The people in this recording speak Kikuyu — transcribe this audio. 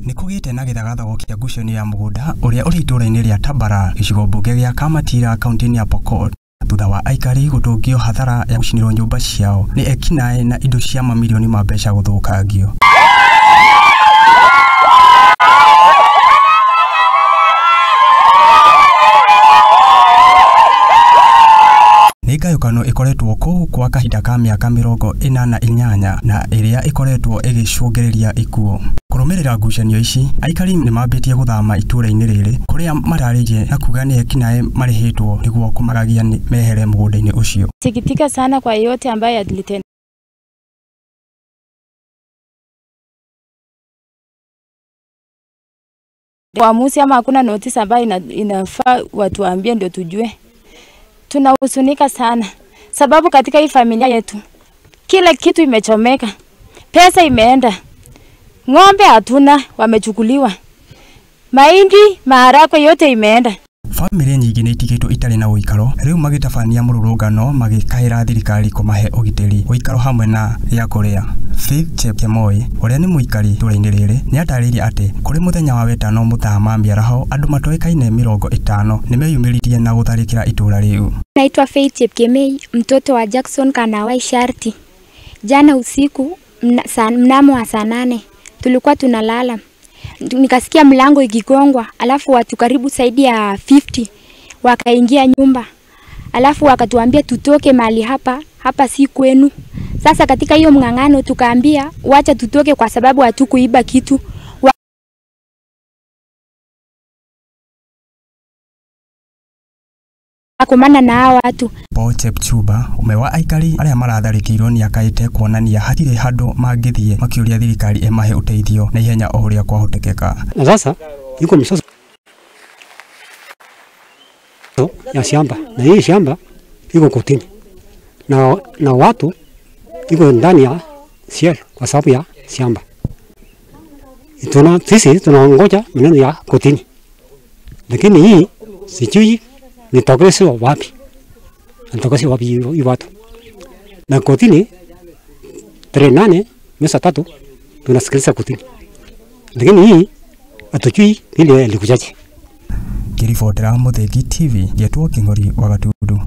Nĩ kũgĩte na gĩthagathago kĩa ngucanio ya mũgũnda ũrĩa ũrĩ itũũra-inĩ rĩa Tambara gĩcigo mbunge gĩa Kamatira kaunti-inĩ ya Pokot thutha wa aikari gũtũngio hathara ya gũcinĩrwo nyũmba ciao nĩ ekinaĩ na indo cia mamirioni ma mbeca gũthũkangio. Nĩ ngayũkano ĩkoretwo kũu kwa kahinda ka mĩaka 48 na ĩrĩa ĩkoretwo ĩgĩcũngĩrĩria ikuũ. Kũrũmĩrĩra ngucanio ici, aikari nĩ mambĩtie gũthama itũũra-inĩ rĩrĩ kũrĩa matarĩirie na kuga nĩ ekinaĩ marĩhĩtwo nĩguo kũmagagia mehere mũgũnda-inĩ ũcio. Sikitika sana kwa yote ambayo yalitendeka. Waamuzi ama hakuna notice ambayo inafaa watuambie ndio tujue. Tunahuzunika sana sababu katika hii familia yetu kila kitu imechomeka, pesa imeenda, ng'ombe hatuna, wamechukuliwa, mahindi, maharagwe yote imeenda. Famĩlĩ nyingĩ nĩ itigĩtwo itarĩ na ũikaro rĩu magĩtabania mũrũrũngano magĩkaĩra thirikari kũmahe ũgitĩri ũikaro hamwe na gĩa kũrĩa. Faith Chepkemoi ũrĩa nĩ mũikari itũũra-inĩ rĩrĩ nĩatarĩirie atĩ kũrĩ mũthenya wa wetano mathaa ma mĩaraho andũ matoĩkaine 50 nĩmeyumĩririe na gũtharĩkĩra itũũra rĩu. Naitwa Faith Chepkemei, mtoto wa Jackson Kanawai Sharti. Jana usiku mnamo wa saa 8 tulikuwa tunalala, nikasikia mlango ikigongwa, alafu watu karibu zaidi ya 50 wakaingia nyumba, alafu wakatuambia tutoke mahali hapa, hapa si kwenu. Sasa katika hiyo mng'ang'ano tukaambia wacha tutoke kwa sababu hatukuiba kitu. Wakomana na hawa watu. Paul Chepchumba ũmwe wa aikari arĩa maratharĩkĩirwo nĩakaĩte kuonania hatirĩ handũ mangĩthiĩ makĩũria thirikari ĩmahe ũteithio na ihenya o ũrĩa kwahotekeka. Na sasa yuko msoso ya shamba na hii shamba iko kotini na watu iko ndani ya sel kwa sababu ya shamba. Sisi tunaongoja maneno ya kotini, lakini hii sijui nitokelezewa wapi, nitokelezewa wapi hii watu. Na kotini tarehe 8 mwezi wa 3 tunasikiliza kotini, lakini hii hatujui vile ilikujaje. Ngĩribotera Mũthingi TV ngetwo Kĩng'ori wa Gatundu.